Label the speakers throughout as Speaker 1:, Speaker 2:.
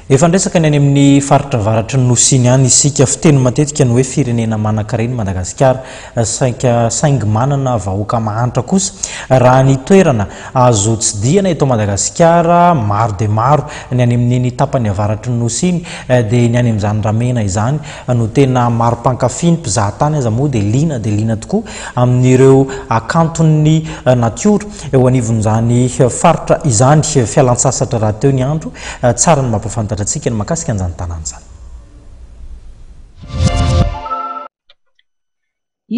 Speaker 1: Efa niresaka ny any amin'ny faritra avaratry ny Nosy iny ihany isika. Fiteny matetika ny hoe firenena manankarena i Madagasikara, saika saingy manana vahoaka mahantra kosa. Raha ny toerana azo tsidihana eto Madagasikara, maro dia maro ny any amin'iny tapany avaratry ny Nosy iny, dia ny any amin'izany Ramena izany no tena maro mpankafy. Ny mpizahatany aza moa dia liana dia liana tokoa amin'ireo hakanton'ny natiora eo anivon'izany faritra izany. Fialantsasatra rahateo ny andro. Tsara ny mampahafantatra antsika ny mahakasika an'izany tanàna izany.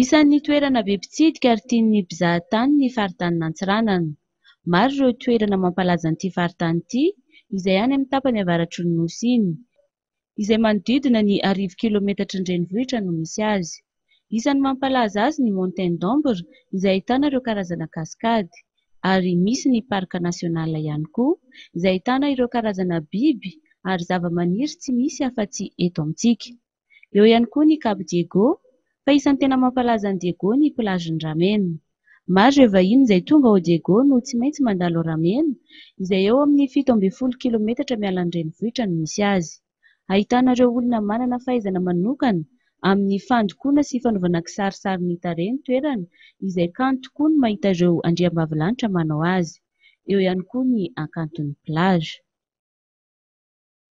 Speaker 2: Isan'ny toerana be mpitsidika ary tian'ny mpizahatany ny faritanin'Antsiranana. Maro ireo toerana mampalaza an'ity faritany ity izay any amin'ny tapany avaratry ny Nosy iny. Izay manodidina ny arivo kilometatry ny renivohitra no misy azy. Isan'ny mampalaza azy ny Montagne d'Ambre izay ahitana ireo karazana kaskady. Ary misy ny Parc National ihany koa izay ahitana ireo karazana biby ary zavamaniry tsy misy afa-tsy eto amintsika. Eo ihany koa ny Cap Diego, fa isan'ny tena mampalaza an'i Diego ny plage-n'i Ramena. Maro ireo vahiny izay tonga ao Diego no tsy maintsy mandalo ao Ramena, izay eo amin'ny 17 kilometatra miala ny renivohitra no misy azy. Ahitana ireo olona manana fahaizana manokana amin'ny fandokoana sy fanaovana kisarisary ny tarehy ny toerana, izay kanto tokoa ny mahita ireo andriambavilanitra manao azy. Eo ihany koa ny hakanton'ny plage.